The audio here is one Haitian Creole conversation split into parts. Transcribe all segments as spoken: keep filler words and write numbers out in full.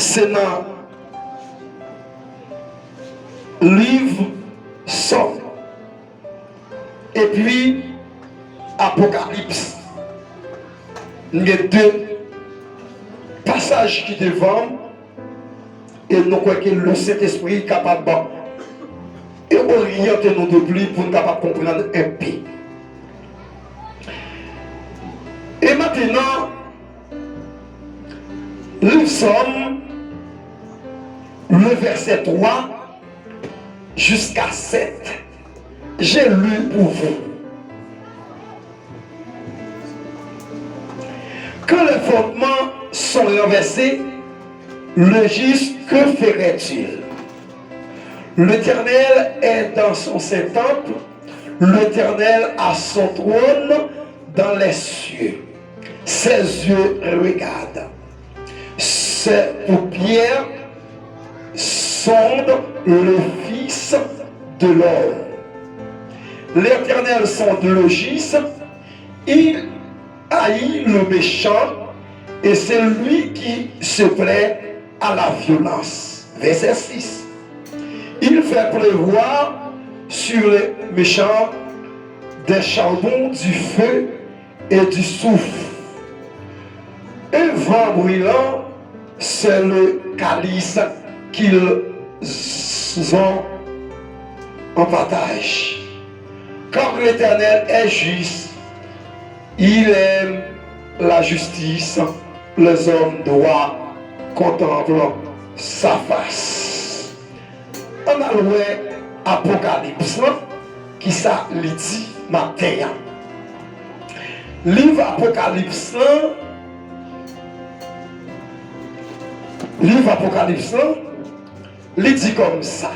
Se nan liv Sòm epi Apokalips. M gen de pasaj ki devan m, e nou kwè ke Lesentespri kapab e oryante nou de pli pou n kapab konprann enpe. E mentenan, liv Sòm, le verset trois jusqu'à sept. J'ai lu pour vous. Quand les fondements sont renversés, le juste, que ferait-il? L'Éternel est dans son saint temple, l'Éternel a son trône dans les cieux. Ses yeux regardent, ses paupières sondent le fils de l'homme. L'Éternel sonde le juste, il haït le méchant, et celui qui se plaît à la violence. Verset six. Il fait pleuvoir sur les méchants des charbons, du feu et du soufre. Un vent brûlant, c'est le calice qu'ils ont en partage. Car l'Éternel est juste, il aime la justice, les hommes droits contemplent sa face. Ann al wè Apokalips lan, kisa li di maten an. Liv Apokalips lan, liv Apokalips lan, li di kòmsa.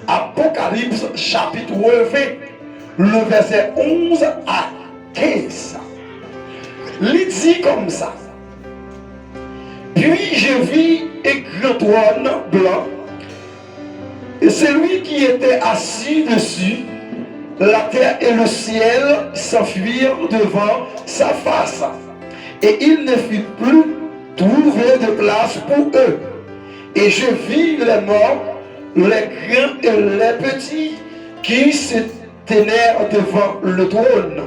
Apokalips chapit ven, le vèsè onz a kenz. Li di kòmsa. Puis je vis un grand trône blanc, et celui qui était assis dessus. La terre et le ciel s'enfuirent devant sa face, et il ne fut plus trouvé de place pour eux. Et je vis les morts, les grands et les petits, qui se tenaient devant le trône.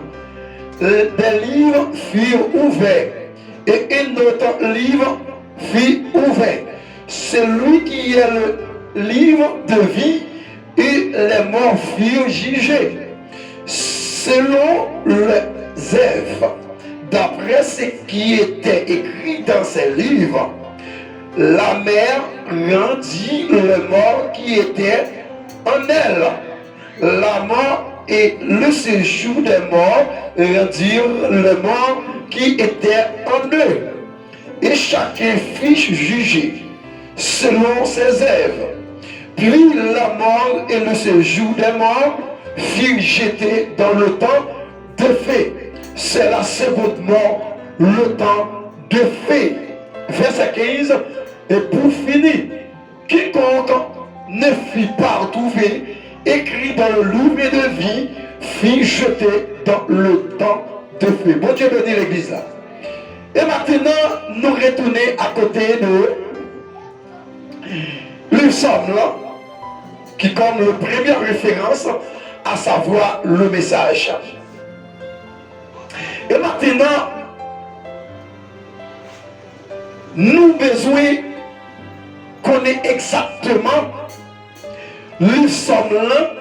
Des livres furent ouverts, et un autre livre fut ouvert, celui qui est le livre de vie, et les morts furent jugés selon leurs œuvres, d'après ce qui était écrit dans ces livres. La mer rendit les morts qui étaient en elle. La mort et le séjour des morts rendirent les morts qui étaient en eux, et chacun fut jugé selon ses œuvres. Puis la mort et le séjour des morts furent jetés dans le temps de feu. C'est la seconde mort, le temps de feu. Verset quinze. Et pour finir, quiconque ne fut pas trouvé écrit dans le livre de vie fut jeté dans le temps de feu. Bondye beni legliz la. E mentenan, nou retounen akote de liv Sòm lan, ki kòm le premye referans, a savwa le mesaj. E mentenan, nou bezwen konnen egzakteman liv Sòm lan,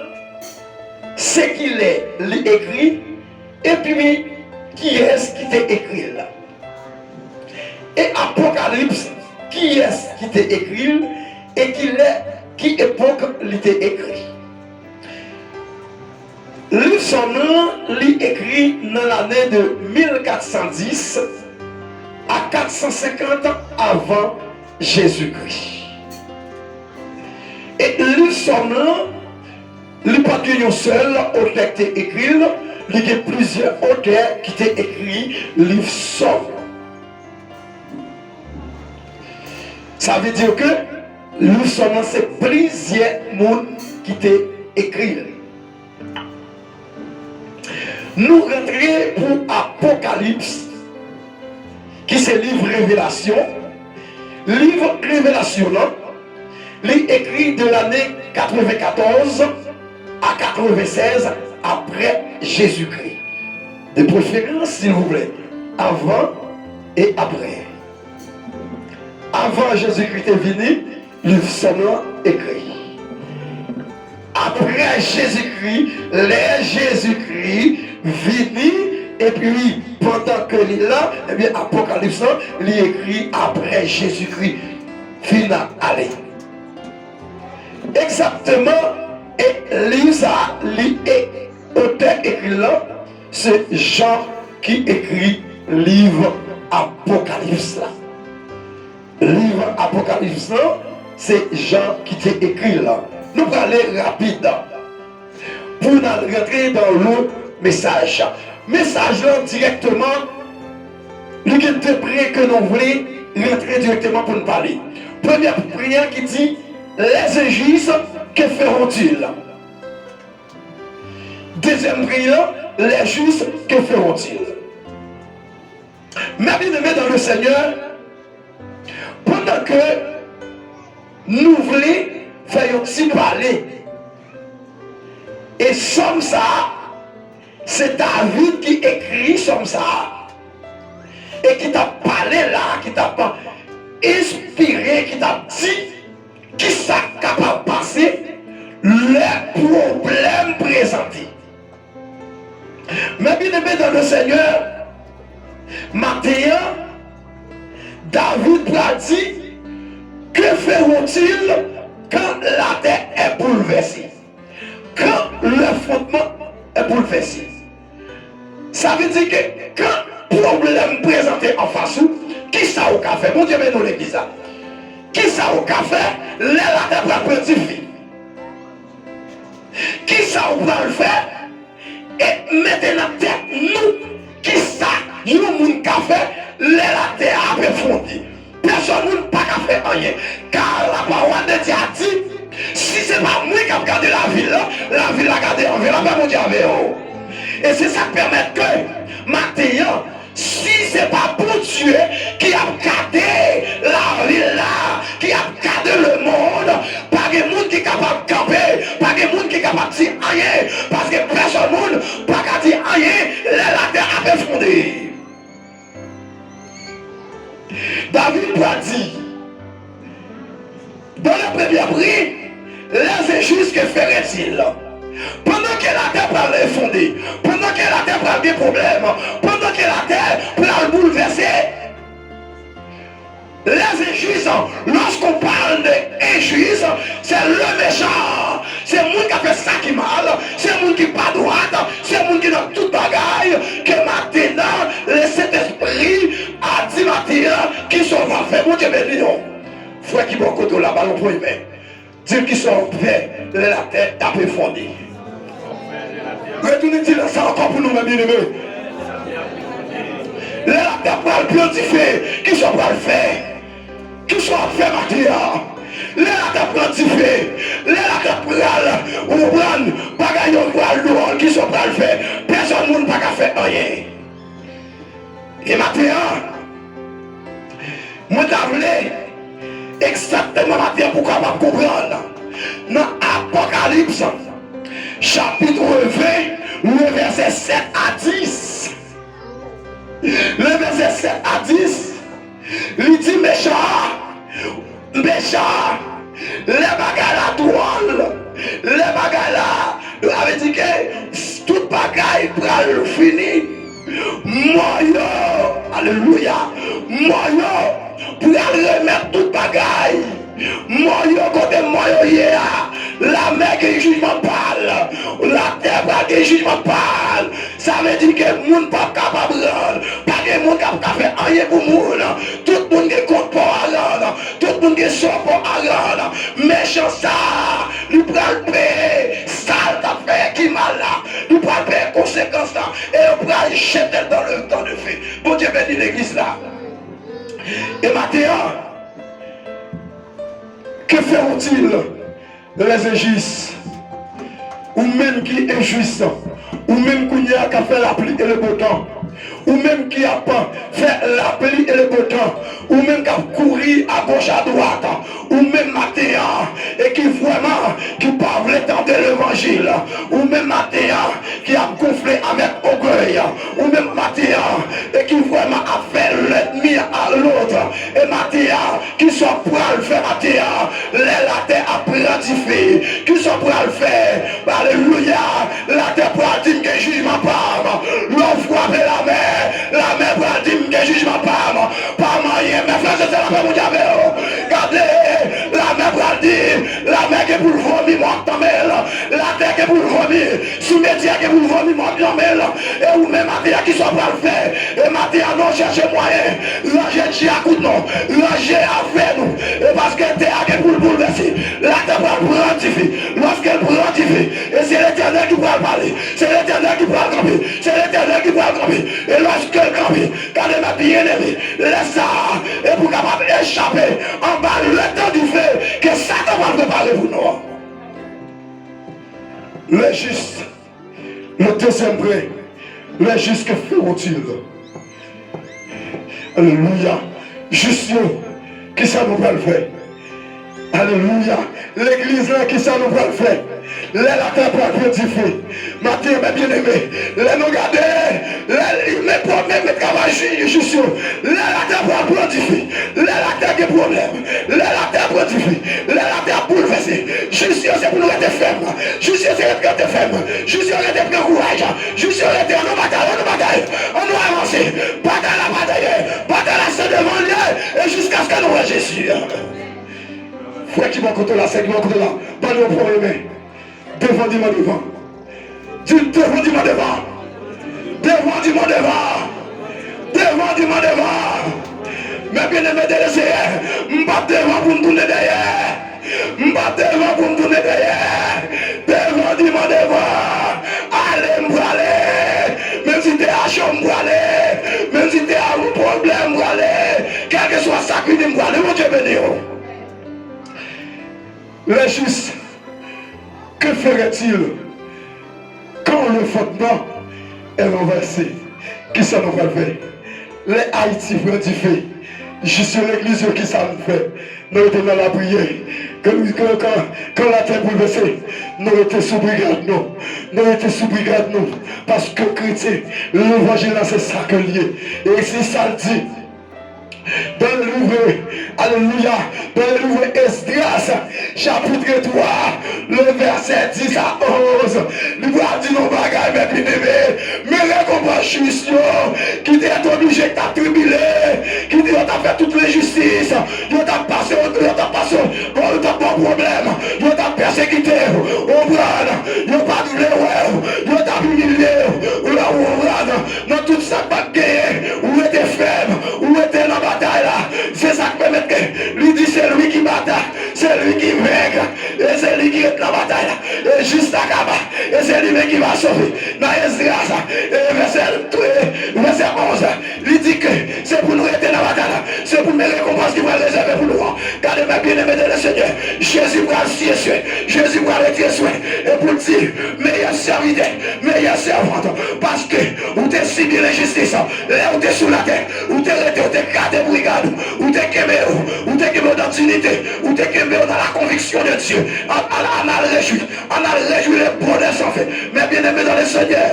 se kilè li ekri, epi kiyès ki te ekri l. E Apokalips, kiyès ki te ekri l, e kilè, ki epòk li te ekri. Liv Sòm lan, li ekri nan lane de mil kat san dis a kat san senkant avan Jezikri. E liv Sòm lan, li pa t gen yon sèl otè ki te ekri l, li gen plizyè otè ki te ekri liv Sòm. Sa vle di ke liv Sòm lan se plizyè moun ki te ekri l. Nou rantre pou Apokalips, ki se liv Revelasyon, Liv Revelasyon an, li ekri de lane katrevenkatòz a katrevennsèz apre Jezikri. De preferans, silvouplè, avan e apre. Avan Jezikri te vini, liv Sòm lan ekri. Apre Jezikri, lè Jezikri vini, epi pandan ke li la, ebyen, Apokalips lan, li ekri apre Jezikri fin ale. Egzakteman, e liv sa a, li, e otè k ekri l lan, se Jan ki ekri liv Apokalips la. Liv Apokalips lan, se Jan ki te ekri l lan. Nou prale rapid pou n al rantre dans le mesaj. Mesaj lan dirèkteman, li gen de pwen ke nou vle rantre dirèkteman pou n pale. Premye pwen an ki di, les injustes, que feront-ils? Dezyèm pwen an, les justes, que feront-ils? Mes bien-aimés dans le Seigneur, pandan ke nou vle fè yon ti pale, e sòm sa a, se David ki ekri sòm sa a, e ki t ap pale la, ki t ap enspire, ki t ap di kisa k kapab pase lè pwoblèm prezante. Men byeneme dan le Senyè, maten an, David pral di, que feront-ils quand la terre est bouleversée? Quand le fondement est bouleversé. Sa vle di ke kan pwoblèm prezante anfas ou, kisa ou ka fè? Bondye beni w legliz la. Kisa ou ka fè lè latè pral pran dife? Kisa ou pral fè? E mete nan tèt nou kisa yon moun ka fè lè latè a ap efwonde. Pèsonn moun pa ka fè anyen. Kar la parole de Dieu a di, si se pa mwen k ap gade lavil la, lavil la gade an ven. Lapè Bondye avè w. E se sa k pèmèt ke maten an, si se pa Bondye ki ap gade lavil la, ki ap gade lemonn, pa gen moun ki kapab kanpe, pa gen moun ki kapab di anyen, paske pèsonn moun pa ka di anyen lè latè ap efwonde. David pral di, dans le premier prix, les injustes, que feront-ils? Pandan ke latè pral efwonde, pandan ke latè pral gen pwoblèm, pandan ke latè pral boulvèse, les injustes, lorsqu'on parle de injuste, c'est le méchant. Se moun k ap fè sa ki mal, se moun ki pa dwat, se moun ki nan tout bagay, ke maten an, Lesentespri a di maten an, kisa w va fè? Bondye beni w. Frè ki bò kote w la, ba l yon pwen men. Di l kisa w ap fè lè latè ap efwonde. Retounen di l sa ankò pou nou, men byeneme. Lè latè pral pran dife, kisa w pral fè? Kisa w ap fè maten an? Lè latè pran dife, lè latè pral, ou konprann, bagay yo pral dwòl, kisa w pral fè? Pèsonn moun pa ka fè anyen. E maten an, mwen ta vle egzakteman maten an pou w kapab konprann. Nan Apokalips, chapit ven, le vèsè sèt a dis. Le vèsè sèt a dis, li di mechan an, mechan an, lè bagay la dwòl, lè bagay la, sa vle di ke tout bagay pral fini. Mò yo, alelouya, mò yo pral remèt tout bagay. Mò yo, kote mò yo ye a, lamè gen jijman pa l, latè pral gen jijman pa l. Sa vle di ke moun p ap kapab rann. Pa gen moun k ap ka fè anyen pou moun. Tout moun gen kont pa w a rann. Tout moun gen sò pa w a rann. Mechan sa a, li pral peye sa l t ap fè ki mal la. Li pral peye konsekans la. E yo pral jete l dans le temps de feu. Bondye beni legliz la. E maten an, que feront-ils, les injustes? Ou menm ki enjis, ou menm kounye a k ap fè lapli e le bon tan, Ou menm ki ap fè lapli e le beau temps, ou menm k ap kouri agoch adwat, ou menm maten an, e ki vrèman, ki pa vle tande levanjil, ou menm maten an, ki ap gonfle avèk ògèy, ou menm maten an, e ki vrèman ap fè lènmi a lòt, e maten an, kisa w pral fè maten an, lè latè ap pran dife, kisa w pral fè, alelouya, latè pral di m gen jijman pa m, lè w frape lamè, lamè pral di m gen jijman pa m, pa m anyen, men frè se se lapè Bondye avè w, gade, lamè pral di, lamè gen pou l vomi mò k nan men l, latè gen pou l vomi, simetyè gen pou l vomi mò k nan men l, e ou menm maten an kisa w pral fè, e maten an nou chèche mwayen, ranje dyakout nou, ranje afè nou, e paske tè a gen pou l boulvèse, latè pral pran dife, lòske l pran dife, e se Letènèl ki pral pale, se Letènèl ki pral kanpe, se Letènèl ki pral kanpe, e lòske l kanpe, gade mè byeneme, lè sa a, e pou kapab echape anba le temps du feu ke Satan pral prepare pou nou an. Le juste, le deuxième prêt, le juste que feront-ils? Alelouya. Jis yo, kisa nou pral fè? Alelouya. Legliz la, kisa nou pral fè? Lè latè pral pran dife. Maten, mè byeneme, lè nou gade, lè men pwòp men travay jis yo, lè latè pral pran dife, lè latè gen pwoblèm, lè latè pran dife, lè latè ap boulvèse, jis yo se pou nou rete fèm, jis yo se rete, rete fèm, jis yo rete pran kouraj, jis yo rete ann nou batay, ann nou batay, ann nou avanse, batay la pa dèyè, batay la se devan l ye, e jiskaske nou wè Jezi. Frè ki bò kote w la, sè ki bò kote w la, ban li yon pwemye men. Devan, di mwen devan. Di devan, di mwen devan. Devan, di mwen devan. Devan, di mwen devan. Mè byeneme de Leseyè, m p ap devan pou m tounen dèyè. M p ap devan pou m tounen dèyè. Devan, di mwen devan. Ale, m prale. Menm si te a cho, m prale. Menm si te a pwoblèm, m prale. Kèlkeswa sa k vini, m prale. Bondye beni w. Le juste, que ferait-il quand le fondement est renversé? Kisa nou pral fè? Lè Ayiti pran dife, jis yo legliz yo, kisa nou fè? Nou rete nan lapriyè. Kan, kan, kan, kan latè boulvèse, nou rete sou brigad nou. Nou rete sou brigad nou. Paske kretyen, levanjil la se sa ke l ye. E se sa l di. Dan le livre, alelouya, dan le livre Esdras, chapitre twa, le vèsè dis a onz, li pral di nou bagay, mè byeneme, men rekonpans jis yo, ki te oblije, ki t ap tribile, ki te, yo t ap fè tout lenjistis, yo t ap pase, yo t ap pase, bon, yo t ap ba w pwoblèm, yo t ap pèsekite w, ou konprann, yo pa t vle wè w, yo t ap imilye w, ou konprann, nan tout sa k pa t genyen, ou rete fèm, ou rete nan batay la. Se sa k pèmèt ke li di se li ki batay, se li ki venk, e se li ki ret nan batay la, e jis Sakaba, e se li menm ki va sove. Nan Esdras, e vèsè, e vèsè onz, li di ke se pou nou rete nan batay la, se pou men rekonpans ki pral rezève pou nou an. Gade, mè byeneme de le Senyè, Jezi pral siye swen, Jezi pral retire swen, e pou l di, meyè sèvitè, meyè sèvant, paske ou te sibi lenjistis, lè ou te sou latè, ou te rete, ou te gade brigad, ou te kenbe yo, ou te kenbe yo nan diyite, ou te kenbe yo nan la konviksyon de Dye. Ann, ann, ann al rejwi, ann al rejwi le bonè san fen. Mè byeneme dan le Senyè,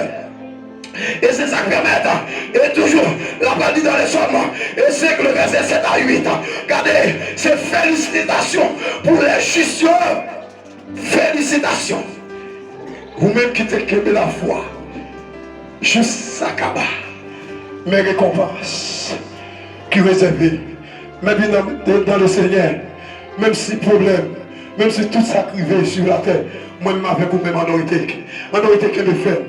e se sa k pèmèt, e toujou, la pral di dan le Sòm, e senk, le vèsè sèt a uit. Gade, se felisitasyon pou lè jis yo. Felisitasyon. Ou menm ki te kenbe lafwa jis Sakaba. Men rekonpans ki rezève. Mè byeneme dan le Senyè, menm si pwoblèm, menm si tout sa k rive sou latè, mwen menm avèk ou menm, ann nou rete, ann nou rete kenbe fèm.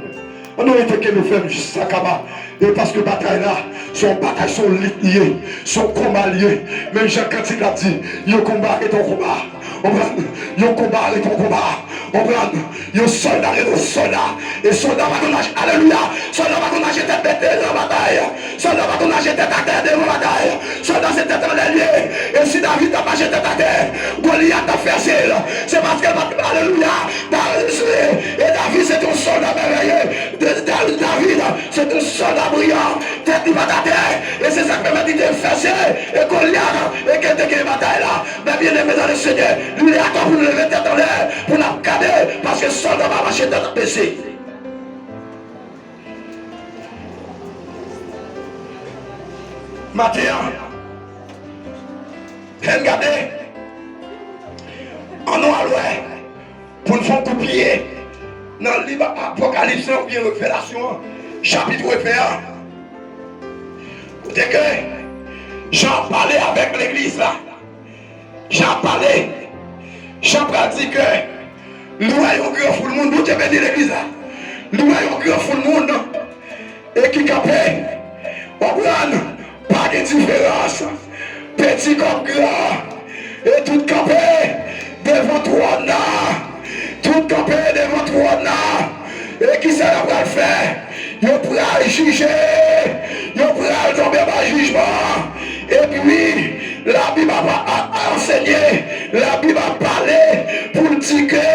Ann nou rete kenbe fèm jis Sakaba. E paske batay la, se yon batay, se yon lit li ye, se yon konba li ye. Menm jan kantik la di, yon konba rete yon konba. Konprann? Yon konba rete yon konba. Konprann? Yon sòlda rete yon sòlda. E sòlda pa konn mache, alelouya! Sòlda pa konn mache tèt bese nan batay. Sòlda pa konn mache tèt atè devan batay. Sòlda se tèt anlè l ye. E si David t ap mache tèt atè, Golyat t ap fese l. Se paske l pa t, alelouya! David, e David se te yon sòlda mèvèye. Da-, Da-, David, Se te yon sòlda briyan, tèt li pa t atè, e se sa k pèmèt li te fè zye e Golyat, e ke l te genyen batay la. Men byeneme nan Lesenyè, li lè a tan pou nou leve tèt anlè, pou n ap gade, paske sòlda pa mache tèt bese. Maten an, lè n gade, ann nou al wè, pou n fè yon kout pye nan liv Apokalips lan oubyen Revelasyon an, chapit reven an, kote ke Jan ap pale avèk legliz la. Jan ap pale, Jan pral di ke li wè yon gran foul moun, Bondye beni legliz la, li wè yon gran foul moun e ki kanpe. Konprann, pa gen diferans. Peti kòm gran, e tout kanpe devan twòn nan. Tout kanpe devan twòn nan. E kisa yo pral fè? Yo pral jije. Yo pral tonbe anba jijman. Epi, Labib ap, ap, ap ansenye, Labib ap pale pou l di ke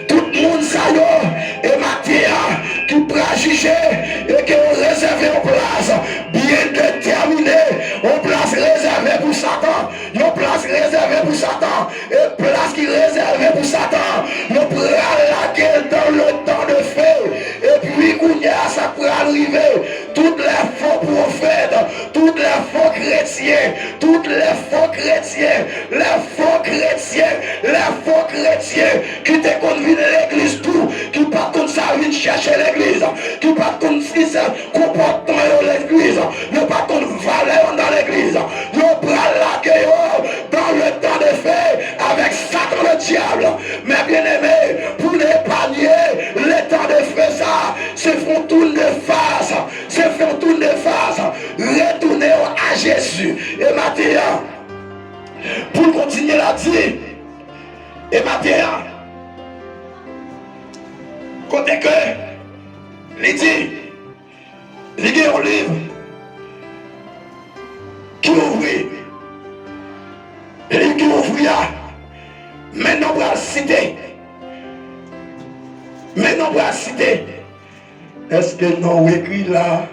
tout moun sa yo, e maten an, ki pral jije, e ke yo rezève yon plas byen detèmine, yon plas rezève pou Satan, yon plas rezève pou Satan, e plas ki rezève pou Satan, yo pral lage l dans le temps de feu. Epi kounye a, sa k pral rive, tout lè fo pwofèt, tout lè fo kretyen, tout lè fo kretyen, lè fo kretyen, lè fo kretyen ki te konn vin legliz tou, ki pa t konn sa vin chèche legliz, ki pa t konn si se konpòtman yo legliz, yo pa t konn valè yo nan legliz. Yo pral lage yo dans le temps de feu avèk Satan le dyab. Men byeneme, pou n epanye le temps de feu sa, se fè yon tourne de face. Se fè yon tourne de face. Retounen yo a Jezi. E maten an, pou l kontinye l ap di, e maten an, kote ke li di, li gen yon liv ki ouvri. Liv ki ouvri a, men non pral site. Men non pral site. Est-ce que non w ekri la?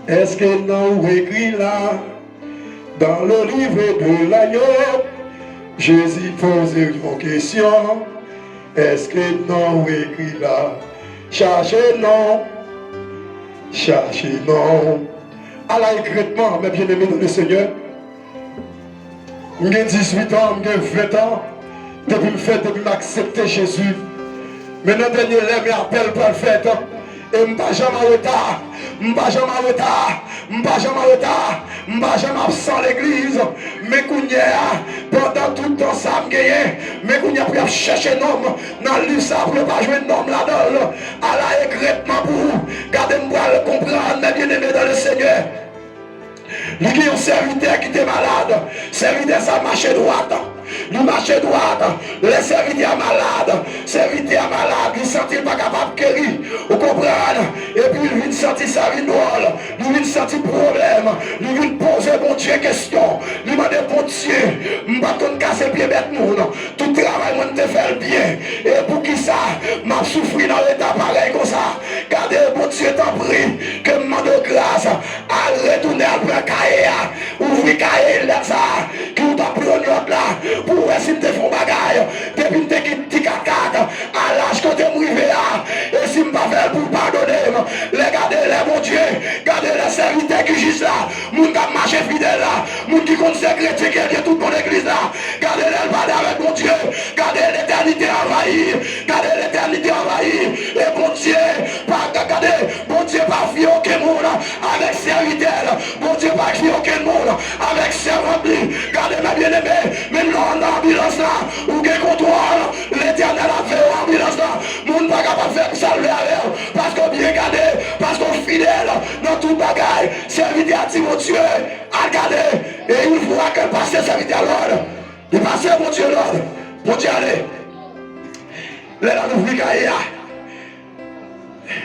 Est-ce que non w ekri la? Dans le livre de l'agneau, Jésus pose une question. Est-ce que non w ekri la? Chache non. Chache non. Ala egretman, mes bien-aimés dans le Seigneur. M gen dizuit an, m gen ven an, depi m fèt, depi m aksepte Jezi. Men nan dènye lè, men apèl pral fèt. E m pa janm an reta. M pa janm an reta. M pa janm an reta. M pa janm absan legliz. Men kounye a, pandan tout tan sa m genyen, men kounye a pou y ap chèche non m nan liv sa a, pou yo pa jwenn non m ladan l. Ala egretman pou ou. Gade, m pral konprann, mes bien-aimés dans le Seigneur. Li gen yon sèvitè ki te malad. Sèvitè sa a mache dwat. Li mache dwat. Lè sèvitè a malad, sèvitè a malad, li santi l pa kapab geri. Ou konprann? Epi l vin santi sa vin dwòl. Li vin santi pwoblèm. Li vin poze Bondye kesyon. Li mande Bondye, m pa t konn kase pye bèt moun. Tout travay mwen, m te fè l byen. E poukisa m ap soufri nan eta parèy konsa? Gade, Bondye, tanpri, ke m mande w gras. Al retounen, al pran kaye a. Ouvri kaye lèt sa a, ki w t ap pran nòt la, pou w wè si m te fè yon bagay. Depi m te kit ti katkat, a laj kote m rive a, e si m pa fè l pou w padone m. Lè gade, lè Bondye, gade lè sèvitè ki jis la, moun k ap mache fidèl la, moun ki konn se kretyen ki envye tout moun legliz la. Gade lè l pale avèk Bondye. Gade letènite anvayi. Gade letènite anvayi. E Bondye pa, gade, Bondye pa fye okenn moun avèk sèvitè l. Bondye pa fye okenn moun avèk sèvant li. Gade, mes bien-aimés, menm lè w nan anbilans la, ou gen kontwòl. Letènèl ap veye w anbilans la. Moun pa kapab fè sa l vle avè w. Paske w byen gade, paske w fidèl nan tout bagay. Sèvitè a di Bondye, al gade. Et une fois que le pasteur serviteur l'ordre, li pase Bondye lòd. Bondye ale. Lè l al ouvri kaye a,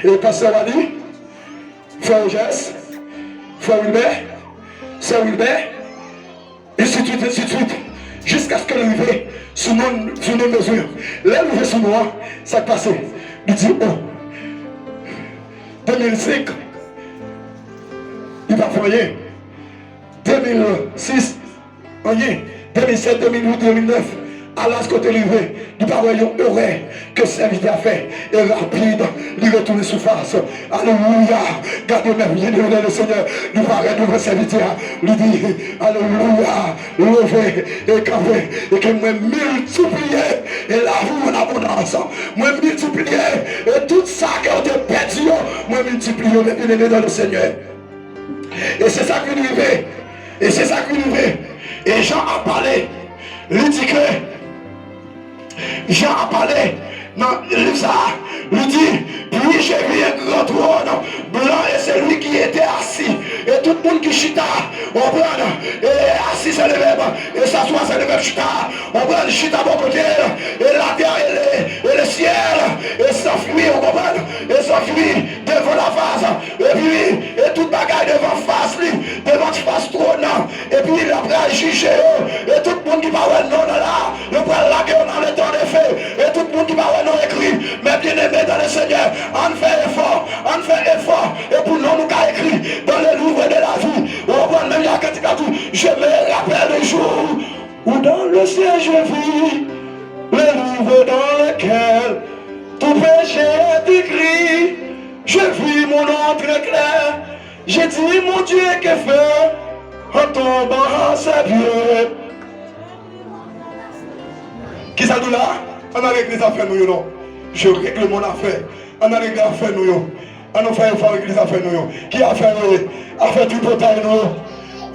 e pastè Wally, frè Ojès, frè Wilbè, sè Wilbè, ensidswit, ensidswit, jiskaske l rive sou non, sou non bezwen. Lè l rive sou non an, sa k pase? Li di, o, de mil senk, li pa fè anyen. De mil sis, anyen. De mil sèt, de mil uit, de mil nèf, alas kote li rive, li pa wè yon erè ke sèvitè a fè. E rapid, li retounen sou fas. Alelouya! Gade men, byeneme nan le Senyè, li parèt devan sèvitè a. Li di, alelouya! Leve e kanpe, e ke mwen miltipliye e lavi w an abondans. Mwen miltipliye e tout sa ke w te pèdi yo, mwen miltipliye yo, men byeneme nan le Senyè. E se sa k vin rive. E se sa k vin rive. E Jan ap pale. Li di ke, Jan ap pale nan liv sa a. Li di, puis je vis un grand trône blanc et celui qui était assis. E tout moun ki chita, w konprann? E assis se le vèb, e s'asseoir se le vèb chita. W konprann? Chita bò kote l. E latè e le, e le syèl, e san fwi, w konprann? E san fwi devan lafas. Epi, e tout bagay devan fas li, devan fas twòn nan. Epi, l ap pral jije yo. E tout moun ki pa wè non nan la, yo pral lage yo nan letan de fe. E tout moun ki pa wè non ekri. Men byeneme dans le Senyè, ann fè efò, ann fè efò. E pou non nou ka ekri dans le livre de la vie. Ou konprann? Menm jan kantik la di, je me rappelle le jour où dans le ciel je vis le livre dans lequel tout péché est écrit. Je vis mon nom très clair. J'ai dit, mon Dieu, que faire en tombant à ses pieds? Kisa l di la? Ann al regle zafè nou yo non. Je règle mon affaire. Ann al regle afè nou yo. Ann nou fè efò regle zafè nou yo. Ki afè yo ye? Afè tripotay nou yo.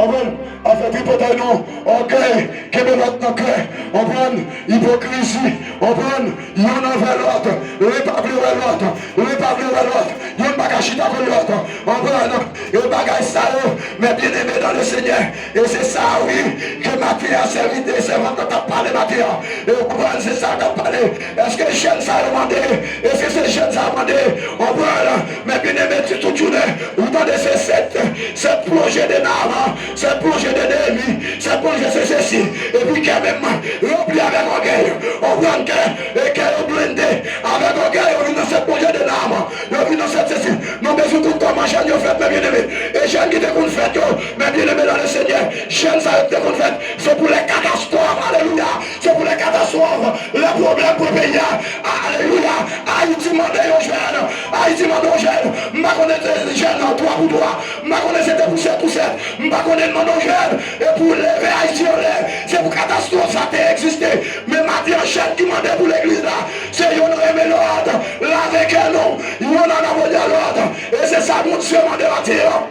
Konprann? Afè tripotay nou. Ògèy, kenbe lòt nan kè. Konprann? Ipokrizi. Konprann? Yonn anvè lòt. Youn pa vle wè lòt. Youn pa vle wè lòt. Youn pa ka chita pou lòt. Konprann? E bagay sa yo, men byeneme nan le Senyè. E se sa wi, ke maten an, sèvitè, sèvant lan t ap pale maten an. E w konprann, se sa l t ap pale. Èske jèn sa yo mande? Èske se jèn sa yo mande? W konprann? Men byeneme, ti tout jounen, ou tande se sèt, sèt pwojè de Naaman, sèt pwojè de Neyemi, sèt pwojè se sesi. Epi kè menm, ranpli avèk ògèy. W konprann kè, e kè yo blende avèk ògèy, yo vin nan sèt pwojè de Naaman. Yo vin nan sèt sesi. Nou bezwen konn kòman jèn yo fèt, men byeneme. E jèn ki te konn fèt yo, men byeneme nan le Senyè, jèn sa yo ki te konn fèt, se pou lè katastwòf, alelouya, se pou lè katastwòf, lè pwoblèm pou peyi a, alelouya. Ayiti mande yon jèn, Ayiti mande yon jèn, m pa konnen se jèn nan twa pou twa, m pa konnen se de pou sèt pou sèt, m pa konnen mande yon jèn, e pou leve Ayiti anlè, se pou katastwòf sa te egziste. Men maten an, jèn ki mande pou legliz la, se youn renmen lòt, lave kè nou, youn ann abòne a lòt. E se sa Bondye mande maten an.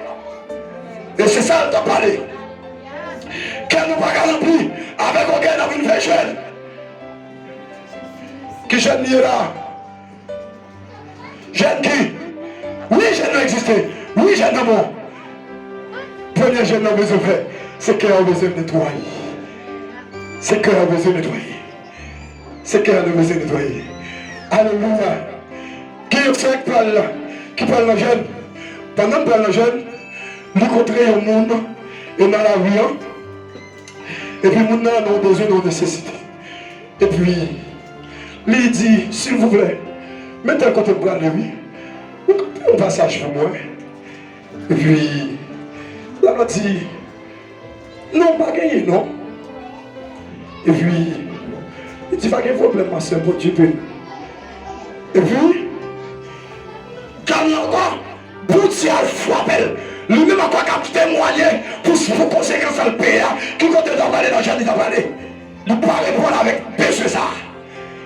E se sa l t ap pale. Kè nou pa ka ranpli avèk ògèy, n ap vin fè jèn. Ki jèn li ye la? Jèn ki? Wi, jèn nan egziste. Wi, jèn nan bon. Premye jèn nan bezwen fè, se kè a bezwen netwaye. Se kè a bezwen netwaye. Se kè a nou bezwen netwaye. Alelouya. Gen yon sè ki pral, ki pral nan jèn. Pandan l pral nan jèn, li kontre yon moun e nan lari an. Epi moun nan nan yon bezwen, nan yon nesesite. Epi li di, silvouplè, men tèl kote m prale wi. Ou ka fè yon pasaj pou mwen? Epi la di, non, pa genyen non. Epi li di, pa gen pwoblèm, ma sè, Bondye beni. Epi gade ankò, Bondye al frape l. Li menm ankò k ap temwaye pou, pou konsekans sa l peye a. Ki kote l ta prale nan jèn li ta prale? Li pa reponn avèk bezwen sa a.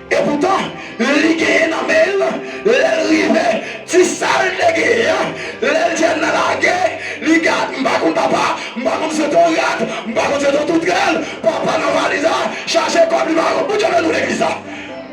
Epoutan, li genyen nan men l, lè l rive, ti sa l te genyen an, lè l jèn nan lage, li gad, m pa konn papa, m pa konn se te yon rat, m pa konn se te yon toutrèl, papa nan valiz la, chache kòb li pa wè. Bondye beni w legliz la.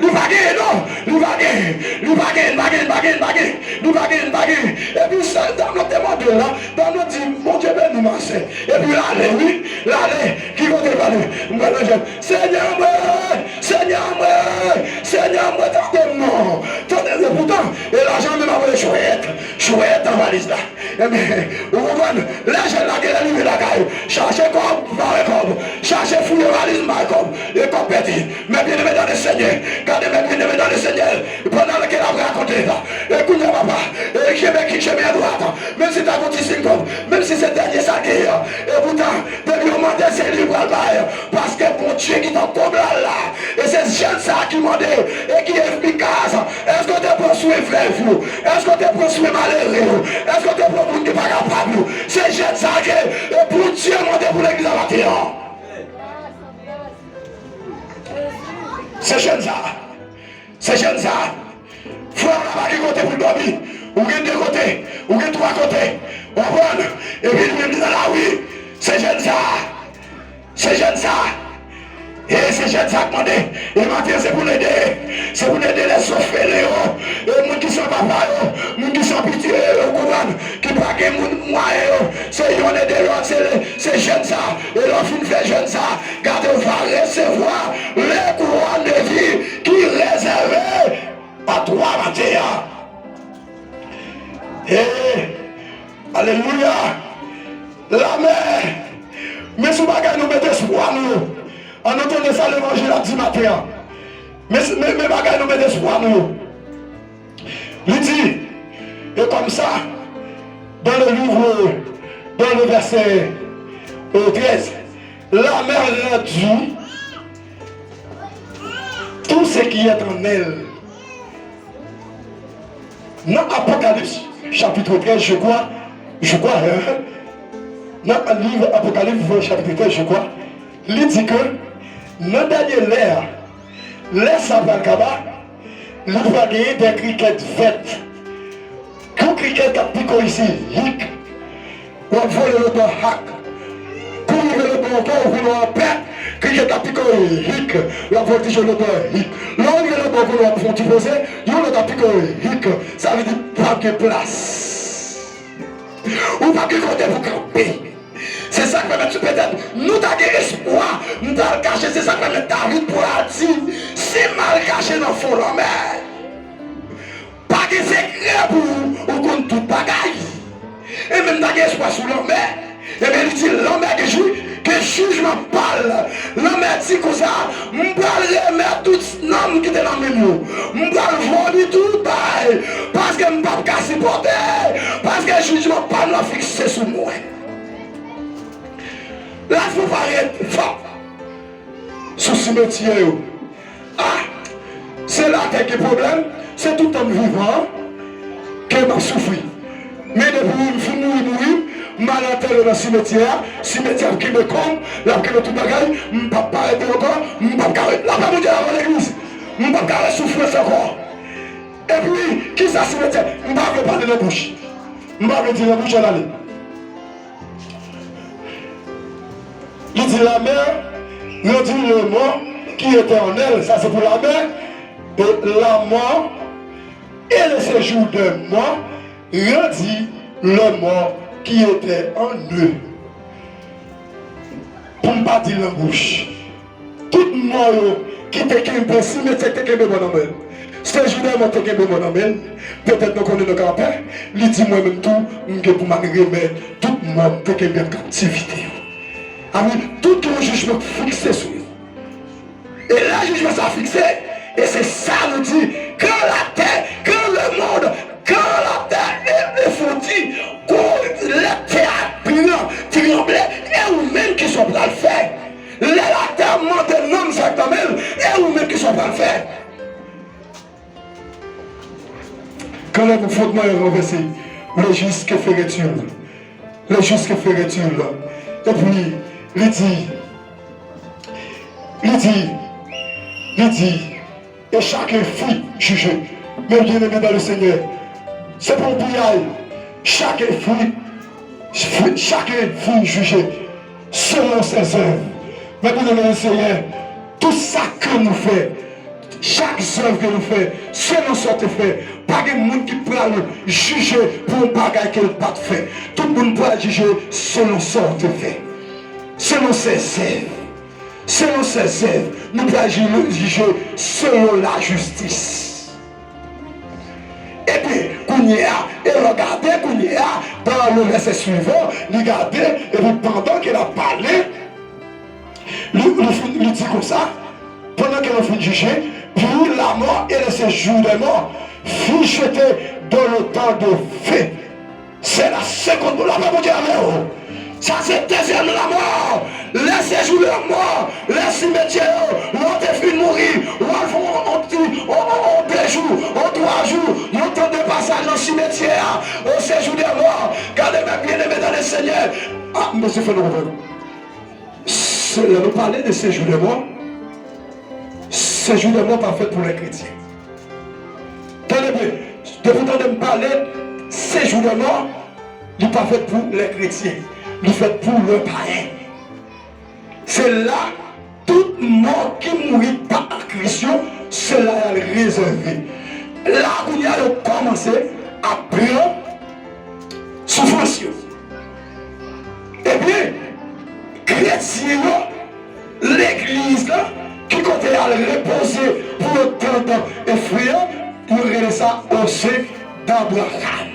Li pa genyen non, li pa genyen, li pa genyen, pa genyen, pa genyen, pa genyen, li pa genyen, pa genyen. Epi sa dam nan te mande l la, dam nan di, Bondye beni w, ma sè. Epi l ale, wi, l ale. Ki kote l prale? M pral nan jèn. Senyè mwen, Senyè mwen, Senyè mwen, tande m non. Tande, epoutan, e lajan menm ap rele chwèt, chwèt nan valiz la. Ebyen, ou konprann? Lè jèn la genlè rive lakay, chache kòb, pa wè kòb. Chache fouye valiz, pa wè kòb. E kòb pèdi. Men byeneme nan le Senyè, gade, men byeneme nan le Senyè, pandan ke l ap rakonte la, e kounye a, papa, e kenbe ki chemen dwat, menm si ta gon ti sinkòp, menm si se dènye sa genyen. Epoutan, depi yo mande, se li pral bay, paske Bondye ki nan kòb la la. E se jèn sa a ki mande, e ki efikasyon. Èske w te pran swen vèv yo? Èske w te pran swen malere yo? Èske w te pran moun ki pa kapab yo? Se jèn sa a ke, e Bondye mande pou legliz la maten an. Se jèn sa a. Se jèn sa a. Frè w la pa gen kote pou l dòmi. Ou gen de kote. Ou gen twa kote. W konprann? Epi li menm li nan lari. Se jèn sa a. Se jèn sa a. E se jèn sa k mande. E maten se pou n ede. Se pou n ede lèzòfelen yo. E moun ki san papa yo. Moun ki san pitye yo. Ou konprann? Ki pa gen moun mwayen yo. Se yonn ede lòt. Se, se jèn sa a. E lè w fin fè jèn sa a, gade w va resevwa le couronne de vie ki rezève a twa maten an. E, alelouya! Lamè! Men sou bagay nou met espwa nou. Ann nou tande sa levanjil ap di maten an. Men, men, men bagay nou met espwa nou. Li di, et comme ça, dans le livre, dans le verset euh, treize, la mère rendit tout ce qui est en elle. Nan Apocalypse, chapitre treize, je crois, je crois, hein, nan liv Apocalypse, chapitre treize, je crois, li di ke nan dènye lè a, lè sa pral kaba, li pral genyen de krikèt vèt. Yon krikèt k ap pike w isi, hik. W ap vole lòt bò, hak. Pou w rive lòt bò ankò, ou vin wè yon pèp, krikèt la pike w, hik. L ap vòltije lòt bò, hik. Lè w rive lòt bò, ou vin wè w ap fè yon ti poze, yon lòt ap pike w, hik. Sa vle di, p ap gen plas. Ou p ap gen kote pou kanpe. Se sa k pèmèt, petèt, nou ta gen espwa, nou ta al kache, se sa k pèmèt David pral di, si m al kache nan fon lanmè. Pa gen sekrè pou ou, ou konn tout bagay. E menm ta gen espwa sou lanmè. Ebyen, li di, lanmè gen jij, gen jijman pa l. Lanmè di konsa, m pral remèt tout nanm ki te nan men m yo. M pral vòmi tout bay, paske m p ap ka sipòte, paske jijman pa m nan fikse sou mwen. Lavi w parèt fò sou simetyè yo. Ah, se latè ki pwoblèm, se tout tan m vivan an ke m ap soufri. Men depi m fin mouri, mouri, m al antère nan simetyè a, simetyè ap kenbe kò m, l ap kenbe tout bagay, m p ap parèt ankò, m p ap ka wè lapè Bondye lavan legliz, m p ap ka wè soufrans ankò. Epi, kisa simetyè? M pa vle pale nan bouch. M pa vle di nan bouch, ann ale. Li di, la mère rendit le mort qui était en elle, sa se pou lamè, et la mort et le séjour des morts rendit le mort qui était en eux. Pou m pa di l nan bouch. Tout mò yo ki te kenbe, simetyè te kenbe mò nan men l. Sejou dè mò te kenbe mò nan men l. Petèt nou konnen nou ka pè. Li di, mwen menm tou, m gen pou m al remèt tout mò m te kenbe an kaptivite yo. Amen. Tout yon jijman fikse sou yo. E lè jijman sa fikse, e se sa nou di, quand la terre, quand le monde, quand la terre est effondue, quand lè tè a pran, tranble, e ou menm kisa w pral fè? Lè latè mande nanm sa k nan men l, e ou menm kisa w pral fè? Quand les fondements est renversé, le juste, que ferait-il? Le juste, que ferait-il? Epi, li di, li di, li di, et chacun fut jugé. Mes bien-aimés dans le Seigneur, se pa yon piyay. Chacun fut, fut, chacun fut jugé selon ses œuvres. Mes bien-aimés dans le Seigneur, tout sa ke nou fè, chak zèv ke nou fè, selon sa w te fè, pa gen moun ki pral jije pou yon bagay ke l pa t fè. Tout moun pral jije selon sa w te fè. Selon ses œuvres. Selon ses œuvres, nou pral ji-, jije selon lajistis. Epi, kounye a, e lè w gade kounye a, dans le verset suivant, li gade, epi pandan ke l ap pale, li, li fin, li di konsa, pandan ke nou fin jije, puis la mort et le séjour des morts fut jeté dans le temps de feu. C'est la seconde mort. Lapè Bondye avè w. Sa se dezyèm lanmò. Lè sejou de mò, lè simetyè yo, lè w te fin mouri, w al fè yon, yon ti, yon, yon, yon de jou, yon twa jou, yon tan de pasaj nan simetyè a, au séjour des morts. Gade, mes bien-aimés dans le Seigneur. Ah, mesye fè nou konprann. Se lè nou pale de sejou de mò, sejou de mò pa fèt pou lè kretyen. Tande byen, depi w tande m pale sejou de mò, li pa fèt pou lè kretyen. Li fèt pou lè payen. Se la tout mò ki mouri pa Kris yo, se la y al rezève. La kounye a yo kòmanse ap pran soufrans yo. Ebyen, kretyen yo, legliz la, ki kote y al repoze pou yo tande efreyan, yo rele sa ose d'Abraham.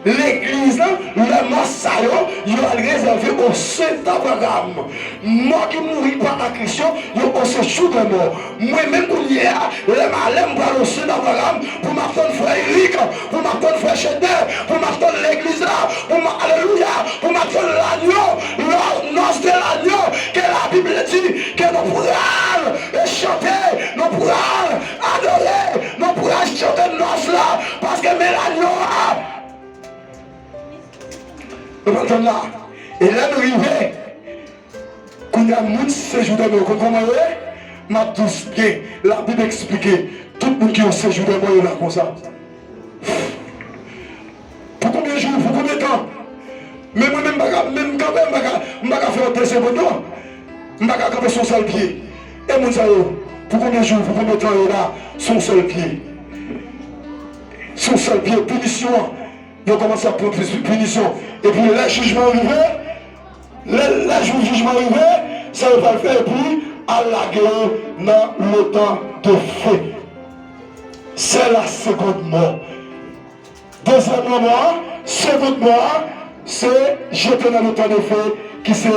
Legliz la, lè mò sa yo, yo al rezève ose d'Abraham. Mò ki mouri pa Kris yo, yo ose jou de mò. Mwen menm kounye a, lè m ale, m pral ose d'Abraham, pou m ap tann frè Erik, pou m ap tann frè Chedè, pou m ap tann legliz la, pou m, alelouya, pou m ap tann lanyo, nòs de lanyo, ke Labib di, ke nou pral chante, nou pral adore, nou pral chante nòs la, paske men lanyo a. Nou pral tann la. E lè nou rive, kounye a, moun sejou de mò, ou konn kòman yo ye? M ap di w byen, Labib eksplike, tout moun ki o sejou de mò yo la konsa. Pou konbyen jou, pou konbyen tan? Men mwen menm, m pa ka, menm kanpe, m pa ka, m pa ka fè yon de segonn, non. M pa ka kanpe sou yon sèl pye. E moun sa yo, pou konbyen jou, pou konbyen tan yo la, sou yon sèl pye? Sou yon sèl pye, pinisyon an. Yo kòmanse ap pran plis pinisyon. Epi lè jijman rive, lè, lè jou jijman rive, sa yo pral fè, epi al lage yo nan le temps de feu. C'est la seconde mort. Dezyèm lanmò a, segonn mò a, se jete nan le temps de feu, ki se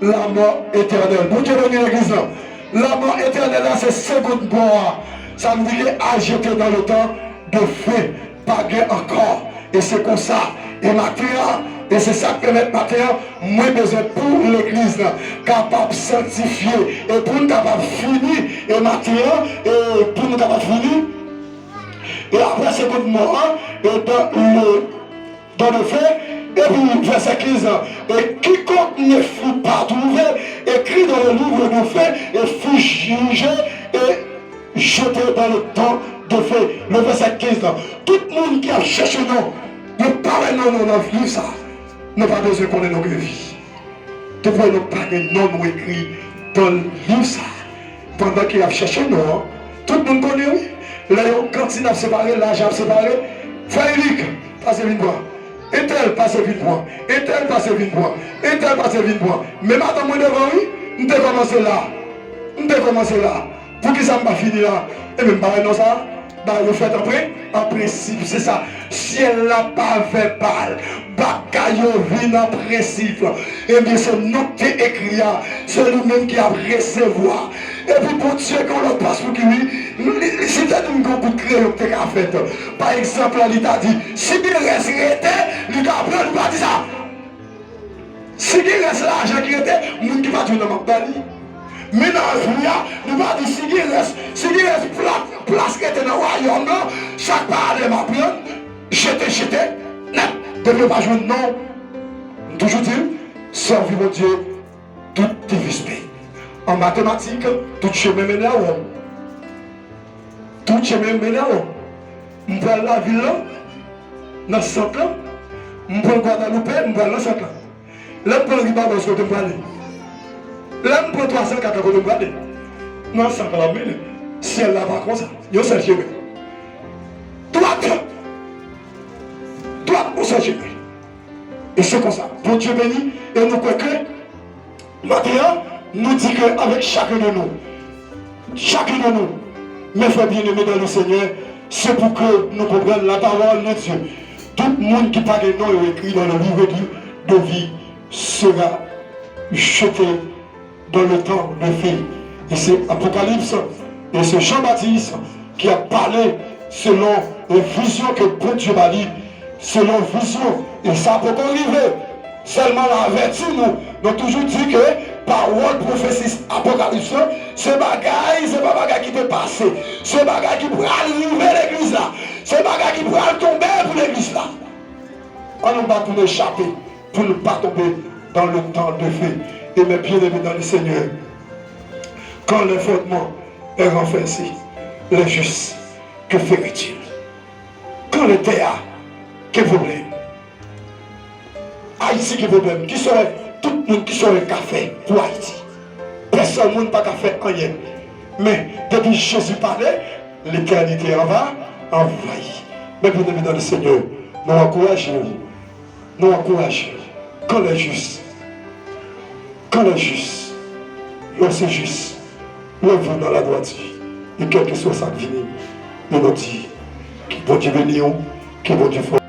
lanmò etènèl. Bondye beni legliz la. Lanmò etènèl la, se segonn mò a. Sa vle di ke al jete nan le temps de feu. Pa gen ankò. E se konsa. E maten an, e se sa k pèmèt maten an, mwen bezwen pou legliz la kapab sanktifye. E pou n kapab fini, e maten an, e pou nou kapab fini. E apre segonn mò an, e dans le temps de feu, epi vèsè kenz lan, et quiconque ne fut pas trouvé écrit dans le livre de feu et fut jugé et jeté dans le temps de feu. Le verset quinze lan. Tout moun ki ap chèche non, yo pa wè non nou nan liv sa, nou pa bezwen konnen nou gen vi. Tout moun nou pa gen non nou ekri nan liv sa. Pandan ke y ap chèche non an, tout moun konnen wi. Lè yo kantin ap separe, lajan ap separe, frè Erik, pase vin pran. Entèl pase vin pran. Entèl pase vin pran. Entèl pase vin pran. Men madanm mwen devan wi, m te kòmanse la. M te kòmanse la. Poukisa m pa fini la? Ebyen, m pa wè non sa. Bagay yo fèt an pre, an prensip, se sa. Syèl la pa vèbal. Bagay yo vin an prensip. Ebyen, se non k te ekri a, se li menm ki ap resevwa. Epi Bondye gen yon lòt pas pou ki wi. Li, li, si te di m gen yon kout kreyon k te ka fèt. Pa egzanp, li ta di, si gen rès rete, li ta pran, li pa di sa. Si gen rès lajan ki rete, moun ki pa jwenn nan m ap ba li. Men nan Bib la, li pa di si gen rès, si gen rès pla-, plas rete nan wayòm nan, chak pa ale m ap pran, jete, jete, nèt, depi yo pa jwenn non. M toujou di l, sèvi Bondye, tout te vispe. An matematik, tout chemen mennen a Wòm. Tout chemen mennen a Wòm. M pral lavil lan, nan sant lan. M pran Gwadaloupè, m pral nan sant lan. Lè m pran Ribados, kote m prale? Lè m pran twa san kat lan, kote m prale? Nan sant lan m mennen. Syèl la pa konsa. Yon sèl chemen. Dwat! Dwat, yon sèl chemen. E se konsa. Bondye beni, e nou kwè ke maten an, nou di ke avèk chacun de nous, chacun de nous, mes frères bien-aimés dans le Seigneur, se pou ke nou konprann la parole de Dieu. Tout moun ki pa gen non yo ekri dans le livre de, de vie sera jeté dans le temps de feu. E se Apokalips, e se Jan Batis ki ap pale Selon yon vizyon ke Bondye ba li, selon vizyon, e sa poko rive. Sèlman l avèti nou, nou toujou di ke pawòl pwofesi Apokalips lan, se bagay, se pa bagay ki te pase, se bagay ki pral rive legliz la, se bagay ki pral tonbe pou legliz la. An nou pa tounen chape pou nou pa tonbe dans le temps de feu. Et mes bien-aimés dans le Seigneur, quand les fondements est renversé, les justes, que feront-ils? Quand le terre, que problème? Ayiti gen pwoblèm. Ki sòrè tout moun ki sòrè ka fè pou Ayiti? Pèsonn moun pa ka fè anyen. Men, depi Jezi pale, letènite an va anvayi. Men, bien-aimés dans le Seigneur, nou ankouraje yo. Nou ankouraje yo. Quand les justes, quand les justes, lè se jis, lè vou nan ladwati, e kèlkeswa sa k vini, e nou di, ke Bondye beni w, ke Bondye fè w.